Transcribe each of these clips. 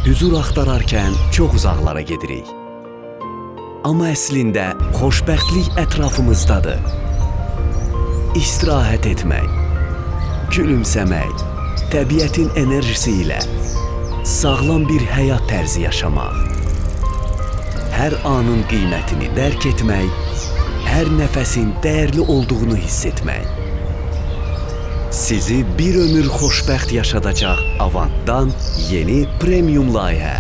Hüzur axtararkən çox uzaqlara gedirik. Amma əslində xoşbəxtlik ətrafımızdadır. İstirahət etmək, gülümsəmək, təbiətin enerjisi ilə sağlam bir həyat tərzi yaşamaq, hər anın qiymətini dərk etmək, hər nəfəsin dəyərli olduğunu hiss etmək. Sizi bir ömür xoşbəxt yaşadacaq Avantdan yeni premium layihə.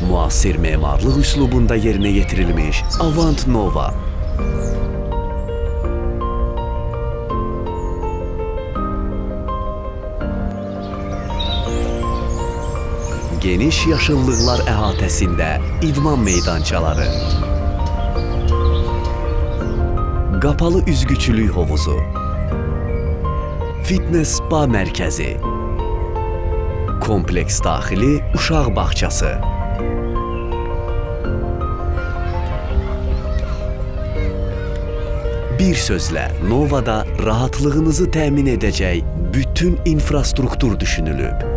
Müasir memarlıq üslubunda yerinə yetirilmiş Avant Nova. Geniş yaşıllıqlar əhatəsində idman meydançaları. Qapalı üzgüçülük hovuzu. Fitness spa mərkəzi. Kompleks daxili uşaq bağçası. Bir sözlə, Novada rahatlığınızı təmin edəcək bütün infrastruktur düşünülüb.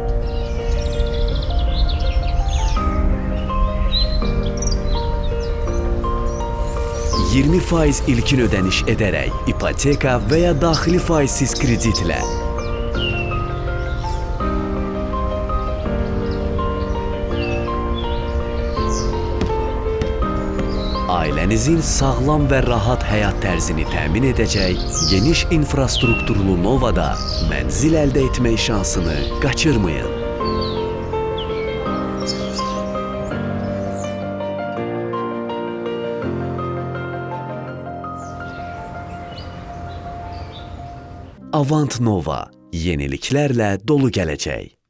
%20 ilkin ödəniş edərək ipoteka və ya daxili faizsiz kreditlə ailənizin sağlam və rahat həyat tərzini təmin edəcək geniş infrastrukturlu Novada mənzil əldə etmək şansını qaçırmayın. Avant Nova, yeniliklərlə dolu gələcək.